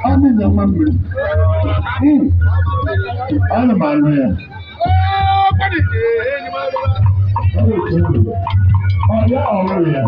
Ọ dị mma mmiri. Ana m anụ ya. Ọ ya ọrụ ya.